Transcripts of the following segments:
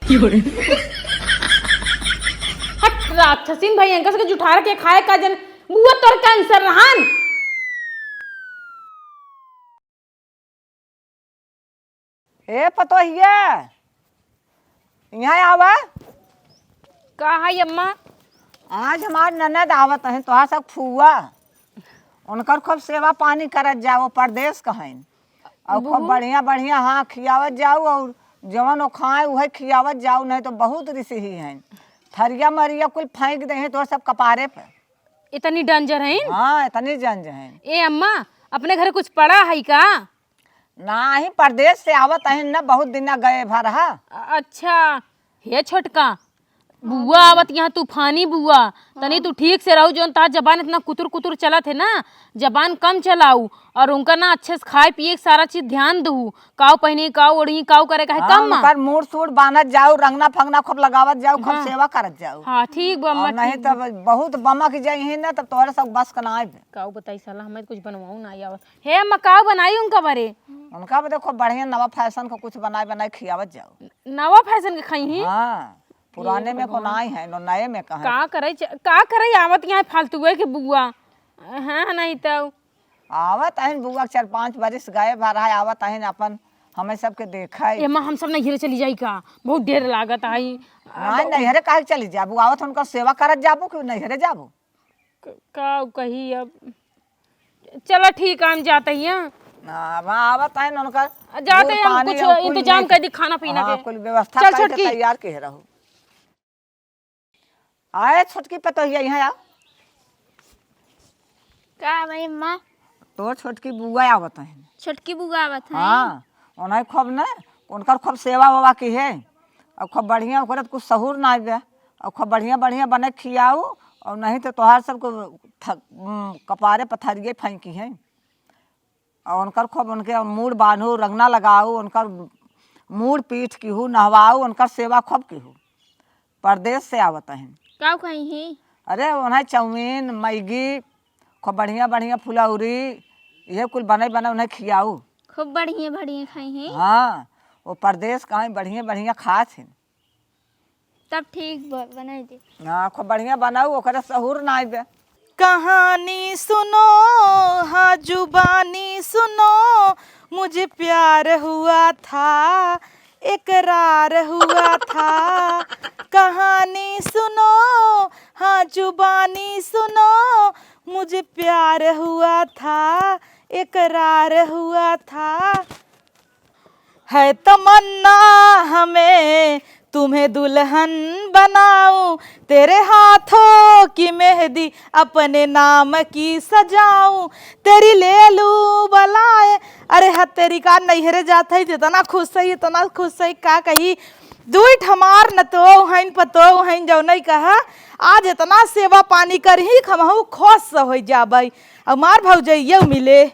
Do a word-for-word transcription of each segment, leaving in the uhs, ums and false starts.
हट राक्षसीन भाई, इनका से जुठार के खाए का जन, बुआ तोर कैंसर रहन। ए पतोहिया, यहाँ आवा। का है अम्मा? आज हमार ननद आवत हैं, तोहार सब फुआ, उनकर खूब सेवा पानी करत जाओ, परदेस क हइन। और खूब बढ़िया बढ़िया, हाँ, खियावत जाओ, और जवन वो खाए उहे खियावत जाओ, नहीं तो बहुत रिसही हैं, थरिया मरिया कुल फेंक दे हैं तोहर सब कपारे पे। इतनी डेंजर हैं? हाँ, इतनी डेंजर हैं। ए अम्मा, अपने घर कुछ पड़ा है का? नाही, परदेस से आवत अहिन न, बहुत दिन गए भर हा। अ-, अच्छा, हे छोटका, बुआ आवत यहाँ, तूफानी बुआ, तनी तू ठीक से रहू, जौन तहार जबान इतना कुतुर कुतुर चलत है ना, जबान कम चलाऊ, और उनका ना अच्छे से खाए पिए के सारा चीज ध्यान दू, काऊ पहनी, काऊ ओढ़ी, काऊ करे का है, हाँ, कम। उनकर मूड़ सूड़ बांधत जाऊ, रंगना फंगना खूब लगावत जाऊ, खूब सेवा करत जाऊ। हाँ, ठीक बा अम्मा, और नहीं ठीक बा। तब बहुत बमक जाई है ना, तब तोहरे सब बस का ना आइब। काऊ बताई साला, हमें कुछ बनवाऊ ना आवत। हे अम्मा, काऊ बनाई उनका बरे? उनका बरे देखो, बढ़िया नवा फैशन का कुछ बनाए बनाए खियावत जाओ। नवा फैशन के खाई ही? हाँ, पुराने में को नाई है, नो नए में कहाँ। का करे च-, का करे आवत यहाँ फालतू है कि बुआ? हाँ, नहीं तो। आवत अहिन बुआ, चार पाँच बरिस गए भर है, आवत अहिन अपन हमें सबके देखा है। ए अम्मा, हम सब नैहरे चली जाई का? बहुत डर लागत आई। नहीं, नैहरे काहे चली जाबू? आवत उनका सेवा करत जाबू कि नैहरे जाबू? क-, का कही अब। चला ठीक, हम जाते ही हैं। हाँ, अब आवत है ना उनका जाते हैं, हम कुछ इंतजाम कर दी खाना पीना के। कुल व्यवस्था चल करके छोटकी। तैयार के रहो। आए छोटकी पतोहिया, यहाँ आओ। का भाई अम्मा? तोर छोटकी बुआ आवत है। छोटकी बुआ आवत है? हाँ, उन्हें खूब न, उनकर खूब सेवा वेवा की है। और खूब बढ़िया, ओकरे त कुछ सहूर ना आवे। और खूब बढ़िया बढ़िया बने खियाऊ, और नहीं तो तोहार सबको थ-, उम, कपारे पथरिये फेंकी है। और उनकर खूब उनके मूड़ बांधू, रंगना लगाऊ, उनकर मूड़ पीठ किहू, नहवाऊ, उनकर सेवा खूब किहू। परदेस से आवत अहिन। का खाई ही? अरे, उन्हें चाउमीन, मैगी, खूब बढ़िया बढ़िया फुलौरी, ये कुल बने बने उन्हें खियाऊ। खूब बढ़िया बढ़िया खाई ही। हाँ, वो परदेस का है, बढ़िया बढ़िया खात हिन। तब ठीक बा, बनाई दे। हाँ, खूब बढ़िया बनाऊ, ओकरे सहूर ना आइबे। कहानी सुनो, हाँ जुबानी सुनो, मुझे प्यार हुआ था, इकरार हुआ था। कहानी सुनो, हाँ जुबानी सुनो, मुझे प्यार हुआ था, इकरार हुआ था। है तमन्ना हमें तुम्हें दुल्हन बनाऊं, तेरे हाथों की मेहंदी अपने नाम की सजाऊं, तेरी ले लूं बलाए। अरे हा तेरी का नैहरे जात है, इतना खुश है, इतना खुश है, का कही। दुई ठमार न तो हइन पतो हइन जौनई कहा, आज इतना सेवा पानी करही, हमहू खुश हो जाबै। हमार भौजैया मिले।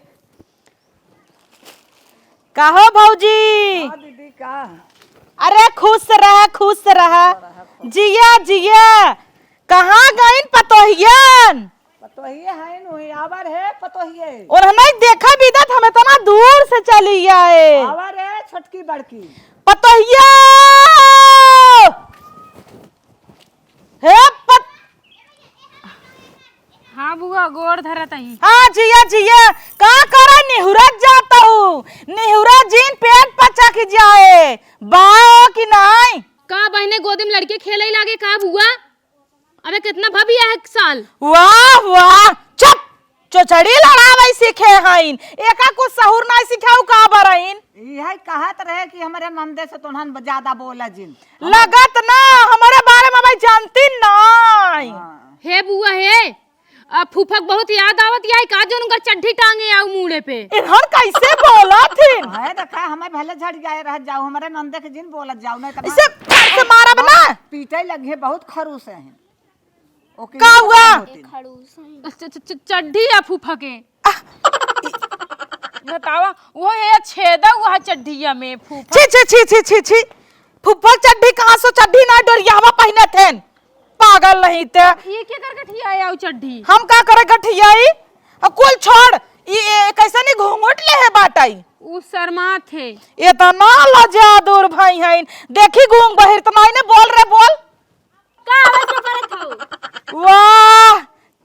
का हो भौजी? हाँ दीदी, का? अरे खुश रहा, खुश रहा। जिया, जिया। कहाँ गइन पतोहियन? पतोहिए हैं नु, आवर है पतोहिए। और नहीं देखा बिदत, हम इतना दूर से चली आए। आवर है छोटकी बड़की। पतोहिया! हे पत-, हाँ बुआ, गोड़ धरत हई। हाँ जिया जिया, का करे निहुरत जात हूँ, निहुरा जिन पेट पचक जाए, बाओ कि नाई? का बहिने गोदी में लड़के खेले लागे का बुआ? अबे कितना भबिया है एक साल। वाह वाह, चुप, चोचड़ी लड़ावै सीखे हइन, एका कुछ सहूर नाई सिखाऊ का बरइन। इहै कहत रहे कि हमरे नंदे से तोहन ज्यादा बोला जिन। लगत ना, हमरे बारे में भाई जानती नाई। हाँ। हे बुआ हे, आ फूफक बहुत याद आवत याई का जोन उनकर चड्ढी टांगे आऊ मूड़े पे। इन्हन कैसे बोलत हिन? है देखा, हमें भले झड़ जाए रह जाओ, हमरे नंदे के जिन बोलत जाओ, नहीं तो इसे पैर से मारब ना। पीटे लगे, बहुत खरूस है। ओके, का हुआ? खड़ूस है। च-, च-, च-, चड्ढी या फूफा के? आह! बतावा, वो ये छेदा हुआ है चड्ढिया में फूफा। छी, छी, छी, छी, छी, छी। फूफा चड्ढी कहाँ से, चड्ढी ना डोरिया हवा पहिने थे। पागल नहीं ते। ये के कर गठिया आऊ चड्ढी? हम का करे गठियाई? अब कुल छोड़। ई, ए, कैसे नहीं घूंघट ले है बाटाई? उ शर्मात है। एतना लजादुर भई हइन। देखी गूंग बहिर त नाई ने बोल रे, बोल। का आवाज में करत हऊ? वाह,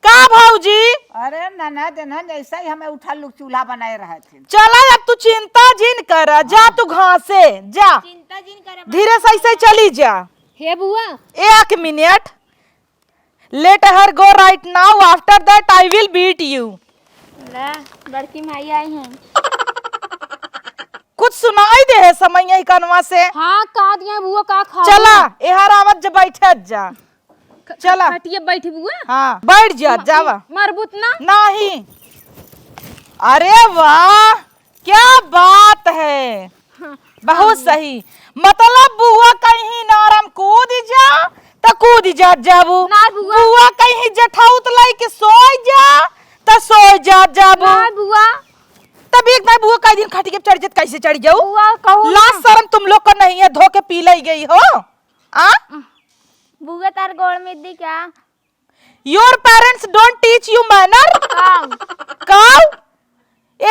का भौजी? अरे ननद, एनहन ऐसे ही हमें उठल लोग चूल्हा बनाए रहत है। चला, अब तू चिंता जिन कर, जा हाँ। तू घासे, जा। चिंता जिन कर, धीरे से ऐसे चली जा। हे बुआ। एक मिनट। Let her go right now, after that I will beat you। ले, बड़की माई आई हैं। कुछ सुनाई दे है समय यही कनवा से। हाँ, का दिया बुआ, का खा चला, एहर आवत जे बैठत जा। ख-, चला। खटिया बैठी बुआ। हाँ, बैठ जा, म-, जावा। मरबूत ना? नहीं। अरे वाह, क्या बात है। हाँ, बहुत हाँ, सही। मतलब बुआ कहीं नारम कूद जा, त कूद जात जाबू। ना बुआ। बुआ कहीं जेठाउत लइके सोई जा, त सोई जात जाबू। ना बुआ। तब एक दाई बुआ कई दिन खटिया पे चढ़ जात, कैसे चढ़ जाऊ? बुआ कहू ना। लाज शर्म तुम लोग को नहीं है, धो के पी लई गई हो। आ? बुआ तार गोड़ में दी क्या? Your parents don't teach you manner? काऊ। काऊ?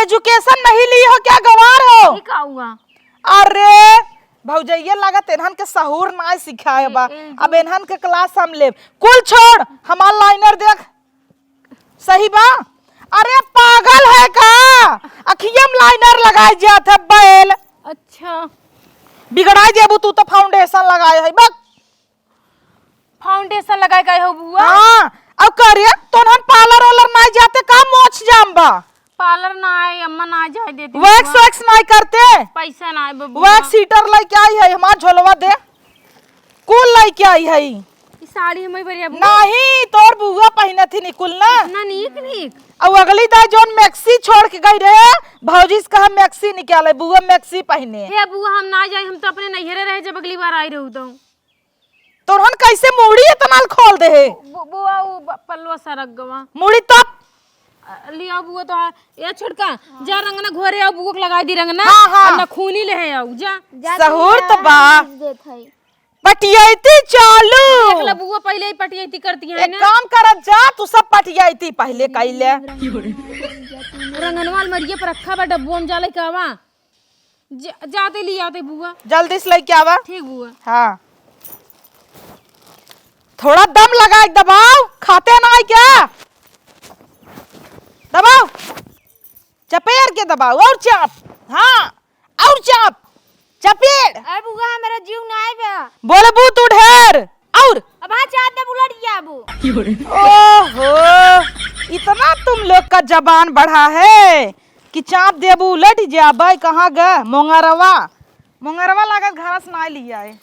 Education नहीं ली हो क्या, गंवार हो? ई का हुआ? अरे, भौजैया लागत एनहन के सहूर नाय सिखाए बा। ए, ए, अब एनहन के class हम लेब। कुल छोड़, हमार liner देख। सही बा? अरे, पागल है का? अखिया में liner लगाए जात है, बैल। अच्छा। बिगड़ाई देबू तू तो foundation लगाए है, बक। Foundation लगाए गए हो बुआ? हाँ, अब करे, तोनहन parlour वालर नाई जाते का, मोछ जाम बा? Parlour ना आए, अम्मा ना जाए देती wax बुआ। Wax नाई करते? पैसा ना आए बबुआ। Wax heater लेके आई है, हमार झोलवा दे। कुल लेके आई है। ई साड़ी हमें बढ़िया बुआ। नहीं, तोर बुआ पहिनत ही निकुल ना। इतना नीक नीक। अब अगली दाई जौन maxi छोड़ के गई रहे, भौजी से कहा maxi निकाले, बुआ maxi पहिने। हे बुआ, हम ना जाए, हम तो अपने नैहरे रहे जब अगली बार आई रहू तो। तोरहन कैसे मूड़ी इतना खोल दे है? बु-, बुआ, उ ब-, पल्लवा सरक गवा। मूड़ी तब? अ, लिया बुआ तो आ, ए छोटका, जा रंगना घोरे आओ, बुआ के लगाई दी रंगना। हाँ, हाँ। आ नखूनी ले है आओ, जा। जा सहूर तू तो जा, बा। भेज देत है। पटियाइती चालू। देख ला बुआ, पहिले ही पटियाइती करती है एक ना। काम करत जा, तू सब पटियाइती पहिले कइले। रंगनवा अलमरिये पर रखा बा, डब्बो में जाले कहवा। जा, जाते ले आते बुआ। जल्दी से लेके आवा। ठीक बुआ। हाँ। थोड़ा दम लगा के दबाओ, खाते ना है क्या? दबाओ। चपेर के दबाओ, और चाप। हाँ, और चाप। चपेड़। अरे बुआ, हमारा जीव ना आए बा। बोलबू तू ढेर। और? अब हाँ, चाप दे, उलट जाबू। ओहो, इतना तुम लोग का जबान बढ़ा है कि चाप देबू उलट जाबे। कहाँ ग मोंगरवा? मोंगरवा लागत घास ना लिया है।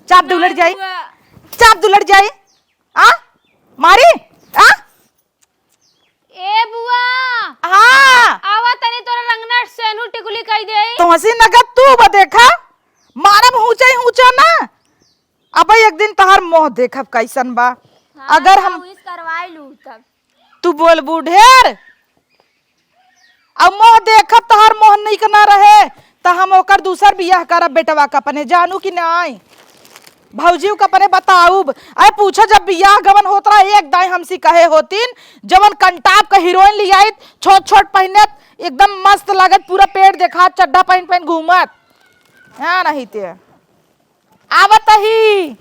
चाप दे उलट जाई। बुआ। चाप दे उलट जाई। आ? मारी? आ? ए बुआ। हाँ। आवा तनी तोरा रंगना सेनू टिकुली कई दे। तो हंसी नगद तू बा देखा, मारब हुचा ही हुचा ना। अबे एक दिन तहार मोह देखब कैसन बा। हाँ, अगर हम तो इस करवाई लू तब। तू बोलबू ढेर। अब मोह देखब, तहार मोह नीक ना रहे, त हम ओकर दूसर बियाह करब बेटवा क अपने, जानू कि नाई? भौजी क अपने बताउब। अरे पूछो, जब बियाह गवन होत रहा, एक दाई हमसे कहे होतिन, जवन कंटाप क हीरोइन लियाइत, छोट छोट पहिनत, एकदम मस्त लागत, पूरा पेट देखात, चड्ढा पहिन पहिन घूमत। हाँ, नहीं ते। आवत ही।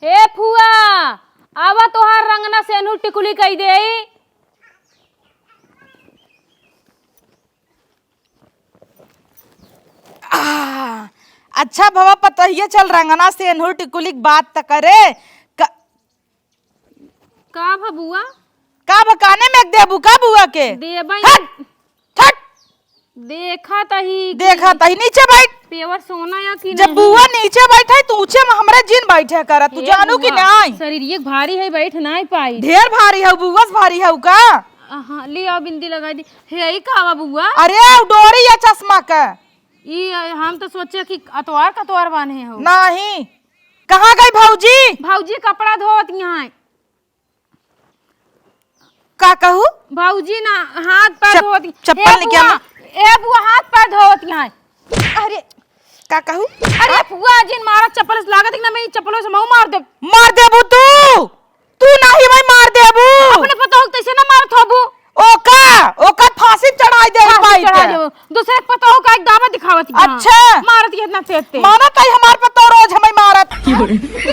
हे फुआ, आवा तोहार रंगना सेनू टिकुली कई देई। आ, अच्छा भवा पतोहिया, चल रंगना सेनू टिकुली क बात त करे। क-, का भा बुआ? का भा काने में देबू का बुआ के? देबई। हट! हट! देखा तही कि देखा तही, नीचे बैठ। पेवर सोना या कि जब नहीं? बुआ नीचे बैठे तो ऊंचे में हमरे जिन बैठे करा, तू हे जानू कि बुआ, नाई? शरीर ये भारी है, बैठ नाई पाई। ढेर भारी है, बुआ से भारी है का? हाँ, ले आओ बिंदी लगाई दी। हे, ई का बा बुआ? अरे, डोरी या चश्मा का। ई, हम तो सोचे कि अतवार कतवार बान्हे हो। नहीं, कहाँ गई भौजी? भौजी कपड़ा धोवत यहाँ है। का कहू? भौजी ना, हाथ पैर चप-, धोवत ही। चप्पल ए निकाल बुआ, ले। ए बुआ, हाथ पैर धोवत यहाँ है। अरे, का कहू? अरे फुआ, जिन मारा चप्पल से, लागत है कि ना मैं ई चप्पलों से मऊ मार देब। मार देबू तू? तू नाही भाई मार देबू। अपने पतोह के तैसे ना मारत होबू। ओका, ओका फांसी चढ़ाई दे फांसी भाई चढ़ा के। देबो। दूसरे के पतोह का एक दावा दिखावत ही। अच्छा। मारत ही इतना तेज तेज। मानत ही हमार पतोह रोज हमें मारत।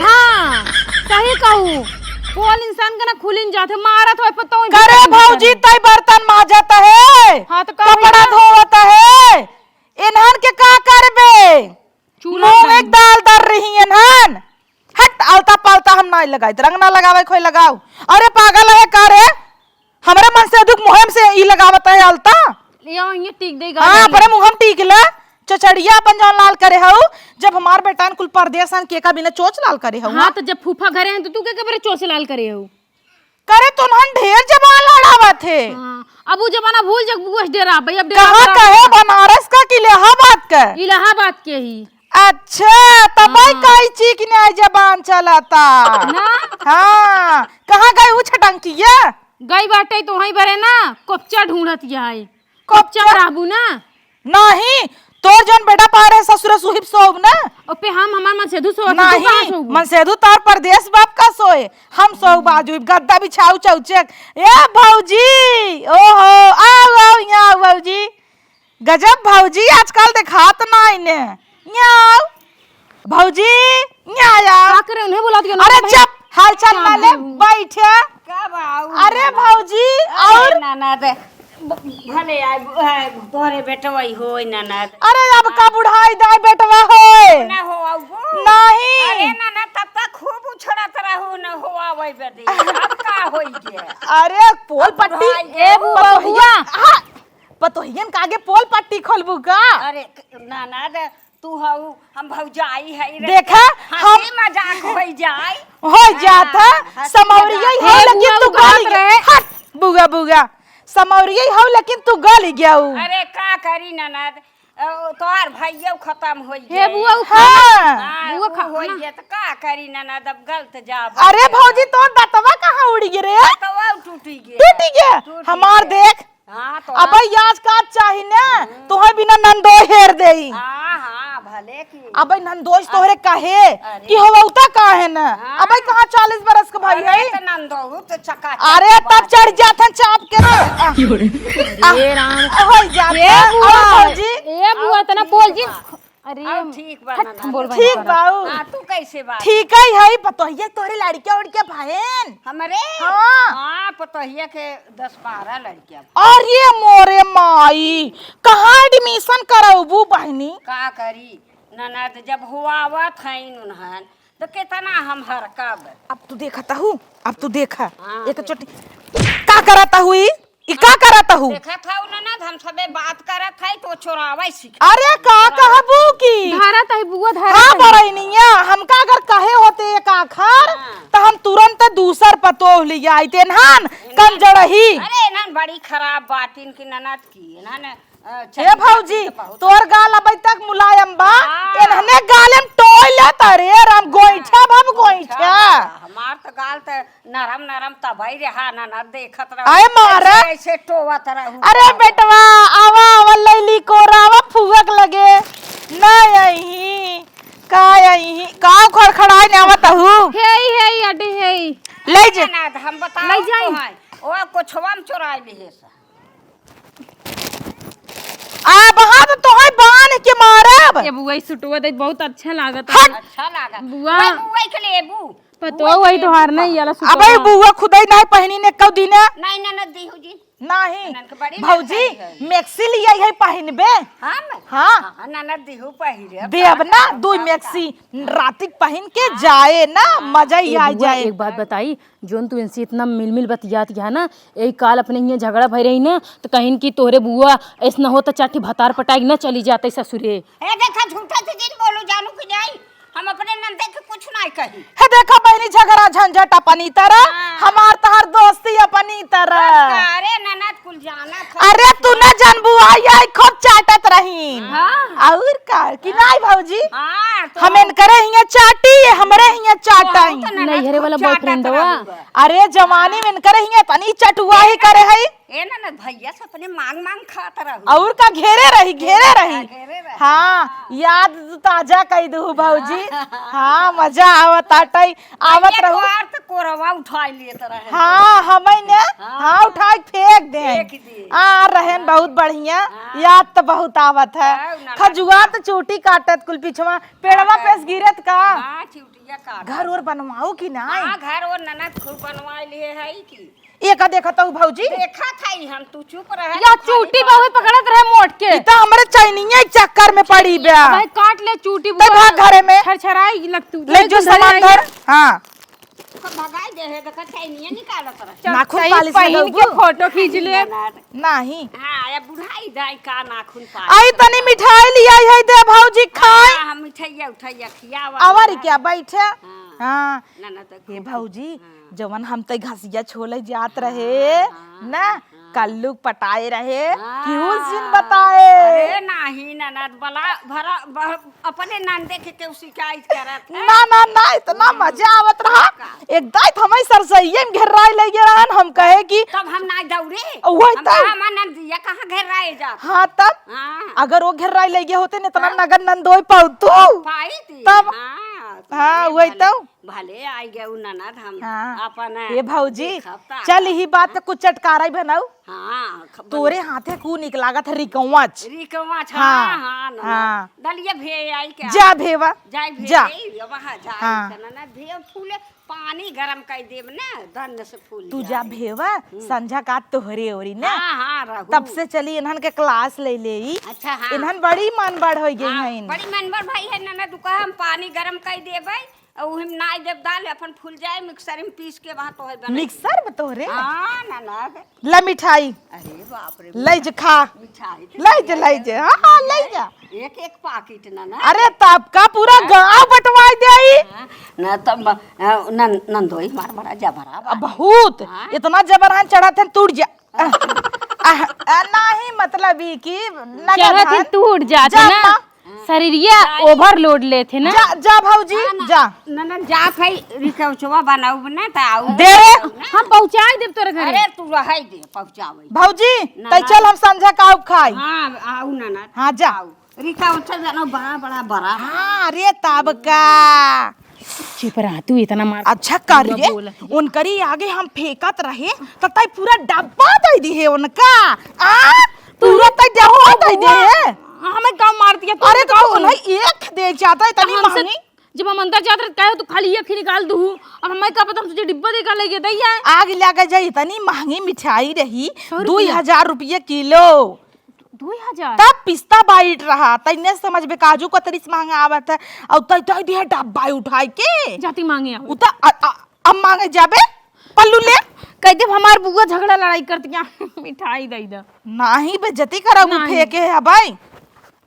हाँ, सही कहू। पोल इंसान के ना खुलिन जात है, मारत होय पतोह करे बिल्कुल भौजी करे। तई बर्तन माजत है। हाँ, तो का कपड़ा भैया? धोवत है। इन्हन के का करबे? चूल्हा मुंह में एक दाल दर रही है नान। हट, आलता पालता हम ना लगाइत, रंग ना लगावे खोई लगाओ। अरे पागल है का रे? हमरे मन से दुख मुहिम से ई लगावत है आलता। ले आओ, ये टीक दे हाँ, गाली। अपने मुंह हम टीक ले। चचड़िया अपन जौन लाल करे हऊ, जब हमार बेटान कुल परदेसन के का बिना चोच लाल करे हऊ, हाँ, हाँ? तो जब फूफा घरे हैं तो तू के के बरे चोच लाल करे हऊ? करे तो उन्हन ढेर जबान लड़ावत है। हाँ, अब वो जमाना भूल जग बुआ से डेरा, भाई, अब डेरा कहाँ डेरा कहे, बनारस का कि इलाहाबाद का? इलाहाबाद के ही। अच्छा, तब भाई हाँ। काई चीक न्याय जबान चलता। ना? हाँ, कहाँ गई उ छटंकिया? गई बाटे तो वहीं बरे ना, कोपचा ढूंढत है। कोपचा? कोपचा रहबू ना? नहीं, तोर जौन बेटा पार है ससुर सुहिब सोब ना। ओपे हम हमार मन सेधु सोब, तू नहीं, कहाँ सोबू? मन सेधु तार परदेस बाप का सोए। हम सोब बाजू, गद्दा बिछाऊ चौचक। ए भौजी, ओहो, आओ, आओ, यहाँ आओ भौजी। गजब भौजी आजकल देखात नाई ने। यहाँ आओ। भौजी, यहाँ आओ। का करे, उन्हें बुला दिया, अरे उन्हें चुप, हाल चाल हाँ, माले, हाँ। बैठे। का बा, अरे भौजी, अरे और ननद, ब-, भले आए, ब-, आए, तोहरे बेटवा ही होय ननद। अरे अब का बुढ़ाई दाई बेटवा होय? ना हो, अब हो। नहीं। अरे ननद, तब तक खूब उछड़त रहू न हो आवे बदे। अब का होई गे? अरे पोल अब पट्टी, बुढ़ाई ए बुआ, पतोहिया, बुआ। हाँ, पतोहियन का आगे पोल पट्टी खोलबू का? अरे क-, ननद, तू हऊ, हम भौजाई हई रे। देखा, हंसी हम मजाक होई जाई। होई जात है, हाँ, हंसी समौरिया मजाक। ही हो, ए, लेकिन बुआ तू उगात गल गया। रहे। हट, बुआ, बुआ। समौरिया ही हो, लेकिन तू गल गया हऊ। अरे, का करी ननद, अ, तोहार भैया खत्म होई हे गए। बुआ, उ हाँ। हाँ, बुआ उ खा-, होई ना। गए, त का करी ननद, अब गलत जाब। अरे भौजी, तोर दतवा कहाँ उड़ी गे रे? दतवा टूटी गे। टूटी गे? टूटी हमार गे। देख, हाँ, तो अबे याज का चाही ना, हम्म। तोहे बिना नंदो हेर देई। हाँ, हाँ, भले की। अबे नंदोस हाँ। तोहरे काहे अरे। कि होवता काहे ना? हाँ। अबे कहाँ चालीस बरस के भाई अरे है? तो नंदो तो चकाचक अरे बात तब चढ़ है। जात है चाप के ना। अरे राम। होई जात ए है। बुआ, और भौजी? ए बुआ, इतना बोल जी। अरे, अब ठीक बा हट, ननद। बोल बंद ठीक कर। बाऊ। हाँ, तू कैसे बात? ठीक है, है पतोहिया तोरे लड़किया उड़किया भाईन? हमरे? हाँ। हाँ, पतोहिया के दस बारह लड़किया। अरे मोरे माई, कहाँ admission करौबू बहिनी? का करी ननद, जब हुआवत हईन उन्हन, तो कितना हम हरकब। अब तू देखत हऊ, अब तू देखा, हाँ, एक देख। चोटी का करत हऊ ई? ई का करत हऊ? देखत हऊ ननद, हम सबे बात करत हई तो चोरावे सीख। अरे का कहबू की? धारा तही बुआ, धारा हाँ तही। बरैनिया, हमका अगर कहे होते एक आखर, हाँ। त हम तुरंत दूसर पतोह लिया आइते। एनहान एनहान कम जड़ही। अरे एनहान बड़ी खराब बात इनकी ननद की, एनहान, अ, हे चली भौजी, जाती तो बहुत तोर गाल अबै तक मुलायम बा, हाँ। एनहने गाले में टोय लेत रे राम, गोइठा भब गोइठा। हमार त गाल त नरम नरम तबई रहा, ननद देखत रहू। आए मारा। ऐसे, ऐसे टोवत रहू। अरे बेटवा, आवा, आवा, लैली कोरा, आवा फुआ के लगे। ना अइही, का अइही, का खड़खड़ाए ने आवत हऊ? हेई, हेई, अड्डे हेई। ले जा। ननद, हम बताओ ले जाई। तो हैं, ओ कोछवा में चोराए लिहे सा। आ, वहाँ तो तोहई बांध के मारब। ए बुआ, ई सुटवा देख, बहुत अच्छा लागत है। हट। अच्छा लागत। बुआ। ओए, बुआ के लेबू। पतोह बुआ वही के तोहार लेबू। नहीं, याला सुटवा। अबे बुआ खुदई नहीं पहिनी ने कऊ दिने। नहीं, ननद दिहू जी। नहीं। ननद के बड़ी भौजी, ननद है। मैक्सी लिया है पहिनबे। हम? हाँ। हाँ, ननद दिहू पहिरे। देब ना, हाँ, दुई हाँ, मैक्सी। रातिक पहिन के हाँ। जाए ना, हाँ। मजा ही ए आ बुआ, जाए। एक बात बताई, जोन तू इनसे इतना मिल मिल बतियात है ना, यही काल अपने हियाँ झगड़ा भई रही ना, तो कहिन कि तोहरे बुआ ऐसना हो तो चाटी भतार पटाई ना चली जाते ससुरे। ए देखा, झूठा से जिन बोलू जानू कि नहीं, हम अपने नंदे के कुछ नहीं कही। हे देखा बहिनी, झगड़ा झंझट अपनी तरह, हाँ। हमार तहार दोस्ती अपनी तरह। बस का, अरे ननद कुल जानत है। अरे तू ना जानबू, आई आई खूब चाटत रही। हाँ। और का कि नहीं भौजी? हाँ, तो हम इनकरे हियाँ चाटी, हमरे हियाँ चाटाई। तो ननद नैहरे वाला खूब चाटत boyfriend हुआ। रहूगा। अरे जवानी में इनकरे हियाँ तनी चटुआ ही करे है। ए ननद भैया से अपने मांग मांग खात रहू। और का घेरे रही, घेरे रही। घेरे हाँ, याद ताजा कई दू भौजी। हाँ, मजा आवत आटई, आवत भैया रहू। तोहार त कोरवा उठाई लेत रहे। हाँ, हमई ने, हाँ। हाँ, उठाई के फेंक दे। फेंक दे। आ रहन हाँ। बहुत बढ़िया, हाँ। याद त बहुत आवत है। हाँ, ना खजुआ त चूटी काटत कुल पिछवा, पेड़वा हाँ। पेस गिरत का। हाँ, चूटिया काटत। घर ओर बनवाऊ कि नाई? हाँ, घर ओर ननद खूब बनवाई लिए है कि। एका देखत हऊ भौजी? देखत हई हम, तू चुप रह, या तू खाली चूटी बात बहुत कर। पकड़त रहे मोट के। ई त हमरे चैनिया के चक्कर में पड़ी बा। भाई काट ले चूटी तब बुआ। भाग घरे में। छरछराई लग तू। ले जो सामान धर। हाँ। ओकर भगाई दे है, देखा चैनिया निकालत रहे। नाखून चप्पल पालिश पहिन लगौबू? के फोटो खींच ले। नहीं। हाँ, अब बुढ़ाई जाए का नाखून पालिश आई तनी मिठाई लियाई है दे भौजी खाई। हाँ, हम मिठाइया उठाइया खियावा। आवा रे क्या बैठे? हाँ। हाँ। ना, ना, तो ये खूब भौजी, हाँ। जवन हम तई घसिया छोले जात हाँ, रहे, हाँ, ना, हाँ, हाँ। कल्लू पटाए रहे, हाँ। कि उस दिन बताए। अरे नाही, ननद बला, भरा, ब-, अपने नंदे के केहू शिकायत करत है। ना, ना, ना, इतना हाँ। मजा आवत रहा। का? एक दाई त हमई सरसैये में घेर्राई लइगे रहन, हम कहे कि तब हम ना दौड़े। वही हम तो। कहा, "हमार नंदिया कहाँ घेर्राए जात?" हाँ, तब? हाँ। अगर वो घेर्राई लइगे होते न, इतना तब? नगद नंदोई पाऊ तू। पाई थी। तब? हाँ, हाँ, अरे वही भले। तो। भले आई गए उ ननद हम हाँ। अपन ए भौजी, देखब त चल अपन। इही बात पे कुछ चटकारा ही बनाऊ। हाँ, ख-, तोरे बन- हाथे कू निक लागत है रिकवच। रिकवच, हाँ, हाँ, हाँ, ननद। हाँ। दलिया भे आई क्या? जा भेवा, जाई भे जा। आई, वहाँ जाई हाँ। त ननद भे फूले, पानी गरम कर देब ना, दन्न से फूल तू जा जाई। भेवा, हम्म। संझा का तोहरे ओरी ना। हाँ, हाँ, रहू। तब से चली इन्हन के class ले लेई। अच्छा, हाँ। इन्हन बड़ी मनबढ़ होइ गई हाँ, हैं। बड़ी मनबढ़ भई है ननद, तू कहा हम पानी गरम कर देबै, अउ उहिम नाई देब दाल, अपन फूल जाए, mixer में पीस के वहाँ तोहे बनाई। Mixer में तोहरे? हाँ, ननद। ला मिठाई। अरे बाप रे, लई जे खा। मिठाई तो लई जे, लई जे। हाँ, हाँ, लई जा। एक एक पाकिट ननद। अरे तब का पूरा हाँ। गाँव बंटवाई देई। हाँ, ना तब, अ, नन-, नंदोई मार बड़ा जबरा बा। बहुत। हाँ। इतना जबरहन चढ़त है, टूट जा। आह, आह, आह, नाही, मतलब ई कि नगद चढ़त ही धन। टूट जात है जा ना, माँ। शरीरिया overload लेत है ना। जा, जा भौजी, हाँ ना, जा। ननद जात है, रिकौचवा बनाऊ ना, त आऊ दे रे। ना। हम पहुँचाई देब तोरे घरे। अरे, तू रहै दे, पहुँचावे। भौजी, ना, तै ना। चल, हम संझा का आउब खाई। हाँ, आऊ ना, ना। हाँ, जा। आऊ। रिकौचा जानो बड़ा, बड़ा, बड़ा। हाँ, रे, तब का। चुप रहा तू, इतना मार अच्छा कर पूरा रे, बोलत है। उनकरी आगे हम फेंकत रहे, त तै पूरा डब्बा दे दिहे उनका। आ? पूरा तै डब्बा दे दिहे। हमें गाँव मार दिया, तू अरे तो गाँव उन्हें एक दे जाता है, इतनी हमसे महंगी। जब हम अंदर जात रहे, कहे तू खाली एक ही निकाल दू। अब हमें का पता, हम तुझे डिब्बा दे का लेके दे आए। आग लगे जाए, इतनी महंगी मिठाई रही, सौ रुपया। दुई हजार रुपये किलो। दुई हजार? तब पिस्ता बाइट रहा, तैने समझ बे काजू कतरी से महंगा आवत है, और तै, तै दिहे डब्बा उठाई के। जाती मांगे आवे। उता, अ, अ, अब मांगे जाबे, पल्लू ले। कह देब हमार बुआ झगड़ा लड़ाई करत क्या, मिठाई दे दे। नाही बेइज्जती करब, उ नाही। फेंके है भाई।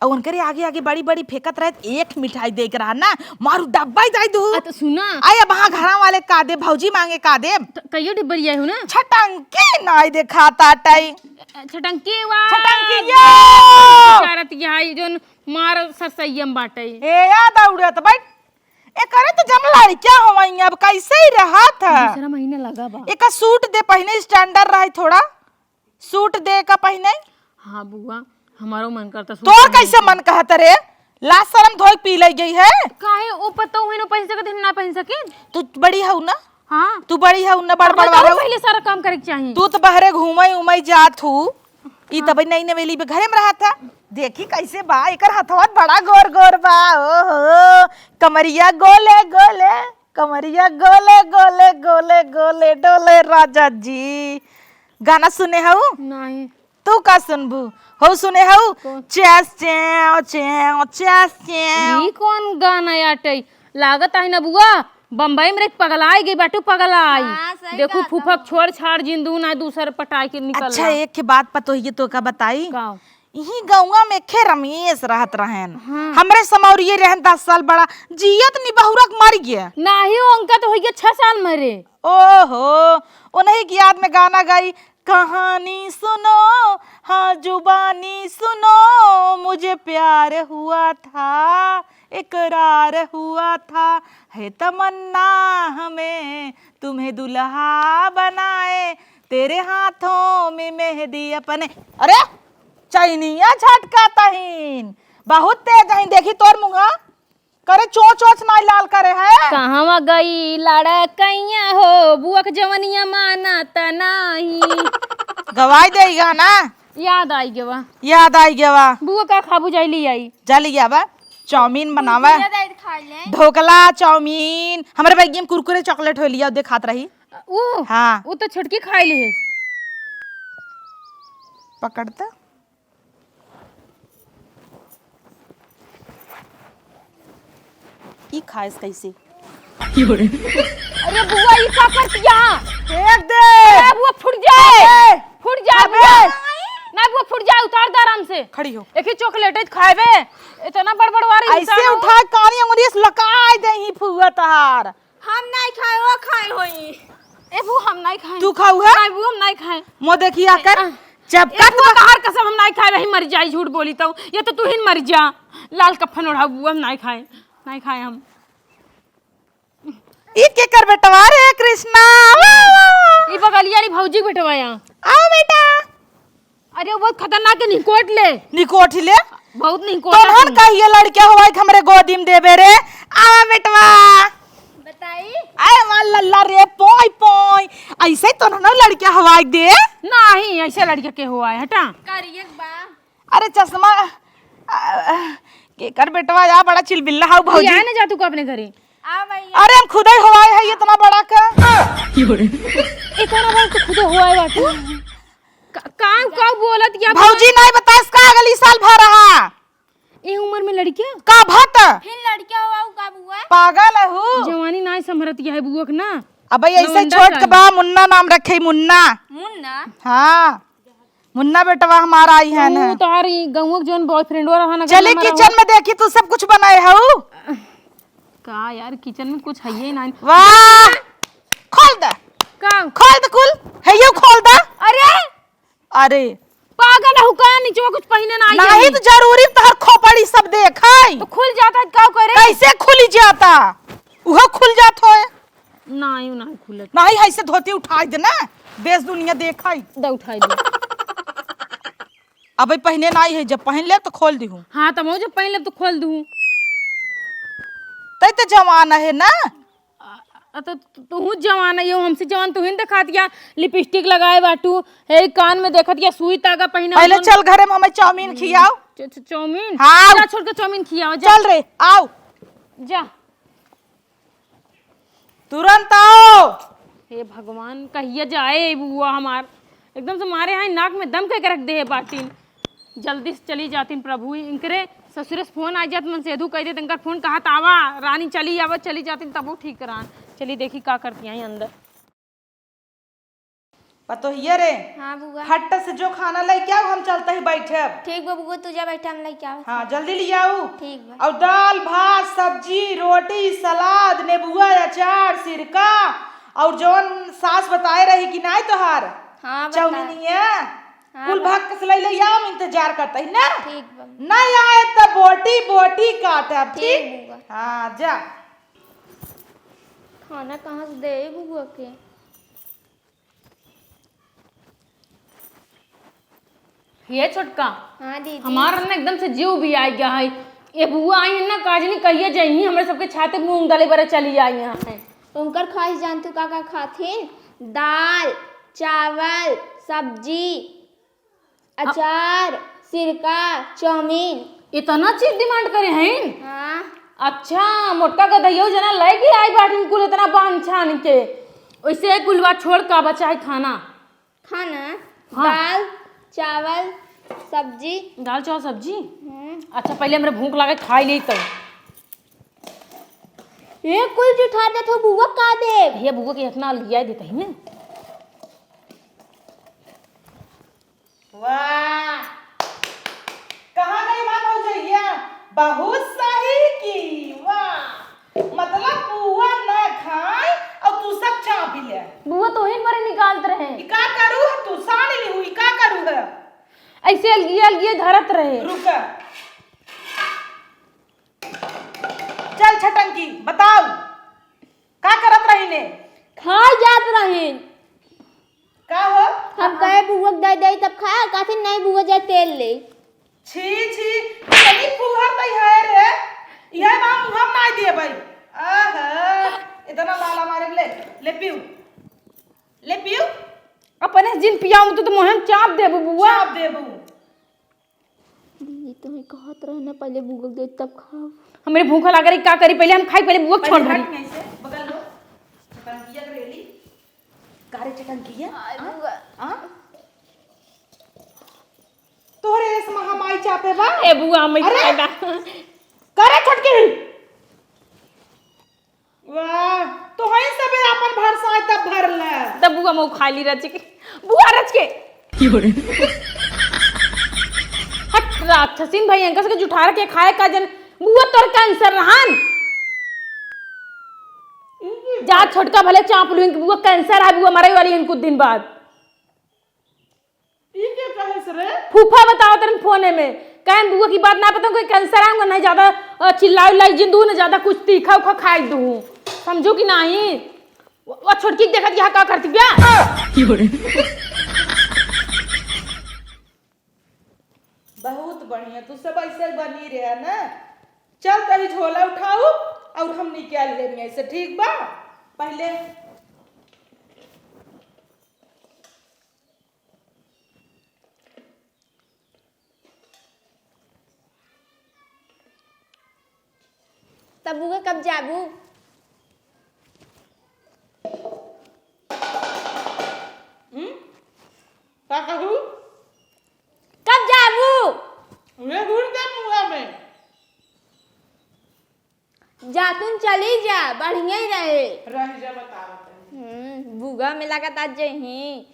और उनकरे आगे, आगे बड़ी, बड़ी फेंकत रहे, एक मिठाई दे के रहा ना, मारू डब्बा ही दे दू। आ, तो सुना। आए, अब हाँ, घरा वाले का दे, भौजी मांगे का दे। त-, कहियो डिब्बा लिया हो ना? छटंकी नाही देखाता टाई। छटंकी वा। छटंकी यो। इशारत यहाँ, जोन मार सरसैयम बाटे। ए, याद उड़त बैठ। एकरे तो जम लड़किया होवई, अब कैसे ही रहत है? दूसरा महीना लगा बा। एका सूट दे पहिने, standard रहे थोड़ा। सूट दे का पहिने? हाँ बुआ, हमारो मन करता सूट तोर पहिने कैसे के। मन कहत रे? लाज शरम धोई पी ले गई है। काहे ओ पतोह है, न पहिन सकत है, ना पहिन सके? तू बड़ी हऊ ना? हाँ। तू बड़ी हऊ ना, बड़ बड़ हमारे तो वाला। पहले सारा काम करे के चाही। तू तो बहरे घूमई उमई जात हू। ई हाँ। तबे नई नवेली बे घरे में रहत है। देखी कैसे बा, एकर हथवा बड़ा गोर गोर बा। ओहो, कमरिया गोले गोले, कमरिया गोले गोले, गोले गोले डोले राजा जी। गाना सुने हऊ? नहीं। तू का सुनबू? हऊ सुने हऊ? कौन? चेस चेव, चेव, चेस चेव। ई कौन गाना आटई? लागत आहे ना बुआ, बम्बई में रह पगलाई गई बाटू, पगलाई। हाँ, सही देखू कहत फूफक हऊ। छोड़ छाड़ जिंदू ना दूसर पटाई के निकल अच्छा, ला। एक ठे बात पतोहिए तो का बताई? का? इही गौवा में खे रमेश रहत रहन। हाँ। हमरे समौरिये रहन दस साल बड़ा, जियत नी बहुरक मर गया। नाही, उनका तो होइए छह साल मरे। ओहो, उन्हीं की याद में गाना गाई, कहानी सुनो, हाँ जुबानी सुनो, मुझे प्यार हुआ था, इकरार हुआ था, है तमन्ना हमें तुम्हें दुल्हा बनाए, तेरे हाथों में मेहंदी अपने। अरे, चैनिया झटका तहीन, बहुत तेज है, देखी तोर मुँहा। करे चोंच ओंच नाई लाल करे है। कहवा गई लड़कइया हो, बुअक जवनिया मानत नाही। गवाई देई गाना। याद आई गवा। याद आई गवा। बुआ का खाबू जाई ली आई। जा ली आवा। चाउमीन बनावा। बुआ जाई खा ले। ढोकला, चाउमीन, हमरे बैगी में कुरकुरे चॉकलेट हो लिया, देखात रही। ऊ? हाँ। ऊ तो छोटकी खाई ली है। पकड़ त। ई खाएस कैसे? अरे बुआ, ई का कर दिया? फेंक दे। अरे बुआ, फूट जाए। अबे। फूट जाए अबे। बुआ। ना बुआ, फूट जाए, उतार दे आराम से। खड़ी हो। एक ही चॉकलेट है खाएबे। इतना बड़ बड़ वाला इंसान ऐसे हो। उठा कानी अंगुरी से लकाई दे ही फुआ तहार। हम नहीं खाए, वो खाए होई। ए बू, हम नहीं खाए। तू खाऊ है? नहीं बू, हम नहीं खाए। मो देखी आकर, आ, चपका ए बू, तोहार कसम, हम नहीं खाए, वही मर जाई, झूठ बोली तो। ये तो तू ही मर जा। लाल कफन ओढ़ाऊ बू, हम नहीं खाए, नहीं खाए हम। ई केकर बेटवा रे कृष्णा? वाह, वाह। ई बगलिया वाली भौजी के बेटवा यहाँ। आओ बेटा। अरे, वो बहुत खतरनाक है, निकोट ले। निकोट ही ले। बहुत निकोट तोहन है। कहिए लड़के हवाई के हमरे गोदी में देबे रे। आवा बेटवा। बताई। आए वाह लल्ला रे, पोय पोय। ऐसे तो ना लड़के हवाई दे। नहीं, ऐसे लड़के के हुआ है, हटा। करिए बा। अरे चश्मा, आ, केकर बेटवा या बड़ा चिलबिल्ला हाउ भौजी। या ना जा तू को अपने घरे। आ भैया। अरे हम खुदे हवाई है इतना बड़ा का। इतना बड़ा तो खुदे हवाई बाटू। का, का, का बोलत या भौजी नहीं बतास का अगली साल भा रहा। ए उम्र में लड़किया? का भत? फिर लड़किया हुआ उ का बुआ? पागल है हु। जवानी ना संभरत या है बुआ के ना। अबे ऐसे लवंडा छोट के चाहिए। बा मुन्ना नाम रखे मुन्ना। मुन्ना? हाँ। मुन्ना बेटवा हमारा आई है ना। तोहार ई गौवा के जौन बॉयफ्रेंडवा रहा ना, चली गंदा किचन में देखी तू सब कुछ बनाए हऊ। का यार, किचन में कुछ है ही ना। वाह, खोल दे। का? खोल दे कुल, है ये खोल दे। अरे, अरे। पागल हऊ का? नीचे कुछ पहिने ना आई नहीं है। तो जरूरी तोहर खोपड़ी सब देखाई। तो खुल जाता है, का करे? कैसे खुली जाता? उहो खुल जात होए। नाई, नाई खुलत। नाई, ऐसे धोती उठाई दे ना, देश दुनिया देखाई। द उठाई दे। अबे पहिने नाई है, जब पहिन ले तो खोल दिहू। हाँ, तब जब पहिन ले तो खोल दिहू। तै तो जवान है ना। अ, अ, तो तू जवान है, यो हमसे जवान तू ही देखा दिया। लिपस्टिक लगाए बाटू, हे कान में देखत या सुई तागा पहिने पहले बाटू। चल घरे में हमें चाउमीन खियाओ। च-, च-, चाउमीन? हाँ। जा छोड़ के चाउमीन खियाओ, जा। चल रे, आओ। जा। तुरंत आओ। हे भगवान, कहिया जाए ई बुआ हमार? एकदम से मारे हैं नाक में दम कह के रख दे है बाटिन। जल्दी से चली जातिन प्रभु, इनकरे ससुरे से फोन आ जात, मन सेधु कह देत, इनकर फोन कहत आवा, रानी चली आवा, चली जातिन तबो ठीक करान। चली देखी का करती हैं अंदर। पतोहिया रे, हाँ बुआ। फट से जो खाना लेके आओ, हम चलते ही बैठे अब। ठीक बा बुआ, तू जा बैठे, हम लेके आओ। हाँ, जल्दी ले आओ। ठीक बा। और दाल, भात, सब्जी, रोटी, सलाद, नेबुआ, अचार, सिरका, और जौन सास बताए रही कि नाई तोहार हाँ, बता। चौमिनिया, हाँ, कुल बा। भक्त से ले ले आओ, हम इंतजार करते ही ना। ठीक बा। नहीं आए तो बोटी बोटी काटब, ठीक ठीक? बुआ। हाँ, जा। खाना कहाँ से दे बुआ के? ये छोटका, हाँ दीदी। हमार ना एकदम से जीव भी आ गया है। ये बुआ आई है ना, काजनी कहिए जइही, हमरे सबके छाते मूंग डाले बरे चली आई यहाँ है। उनकर ख्वाहिश जान तू का का खाथिन? दाल, चावल, सब्जी, हाँ। अचार, सिरका, चाउमीन। इतना चीज डिमांड करे हैं? हाँ। अच्छा, मोटका गदहियो जना लैके आई बाटिन कुल इतना बांध छान के। वैसे कुल बात छोड़, का बचा है खाना? खाना, हाँ। दाल, चावल, सब्जी। दाल, चावल, सब्जी? हम्म। अच्छा, पहले हमरे भूख लागे, खाई ली तब। ये कुल जुठा दे तो बुआ का दे? ये बुआ के इतना लिया देता ही ना। वाह, कहाँ गई बा भौजैया? बहुत सही की, वाह। मतलब बुआ ना खाए और तू सब चाप ले। बुआ तो ही पर निकालत रहे। ई का करू है तू? सानी लिहू, ई का करू है? ऐसे अलगिए अलगिए धरत रहे। रुक। चल छटंकी, बताओ, का करत रही ने? खाए जात रही। का हो? हम कहे बुआ के दे दे तब खाए, कहते नहीं बुआ जाए तेल ले। छी, छी, चली फूहा जाऊँ तो, तो मोहन चाप देबू बुआ। चाप देबू। दीदी, तुम्हें कहत रहे ना, पहले बुआ दे तब खाओ। हमरे भूख लाग रही, का करी? पहले हम खाई, पहले बुआ छोड़ पहले भरी। हट नहीं से, बगल लो। चटंकिया के रेली। का रे चटंकिया? आ, हाँ? बुआ। हाँ? तोहरे रेस में हम आई चापे बा? ए बुआ, हम अरे! खाए बा। का रे छोटकी? वाह, तो हई सबे आपन भरसाए तब भर ले। तब बुआ मऊ खा ली रच के। बुआ रच के। हट, राक्षसीन भाई, अंकस के जुठार के खाए का जन। बुआ तोर कैंसर रहन। जा छोटका भले चाप लुइन कि बुआ कैंसर है, बुआ मरे वाली है कुछ दिन बाद। ई के कहे से रे? फूफा बताओ तन फोने में। कहन बुआ की बात ना पता, कोई कैंसर आऊंगा, नहीं ज्यादा, अ, चिल्लाई उल्लाई जिन दू, ना ज्यादा कुछ तीखा उखा खाई दू। समझो कि नहीं? वो, वो छोटकी के देखत यहाँ का करती बिया? बहुत बढ़िया, तू सब ऐसे ही बनी रहा ना। चल तनी झोला उठाऊ और हम निकल लेनी ऐसे, ठीक बा? पहले तब बुआ कब जाबू? हम्म? का कहू? कब जाबू? वे घुर दे मुआ में। जातुन चली जा, बढ़िया ही रहे। रह जा, बतावत हई। हम्म, बुआ में लागत आज जही।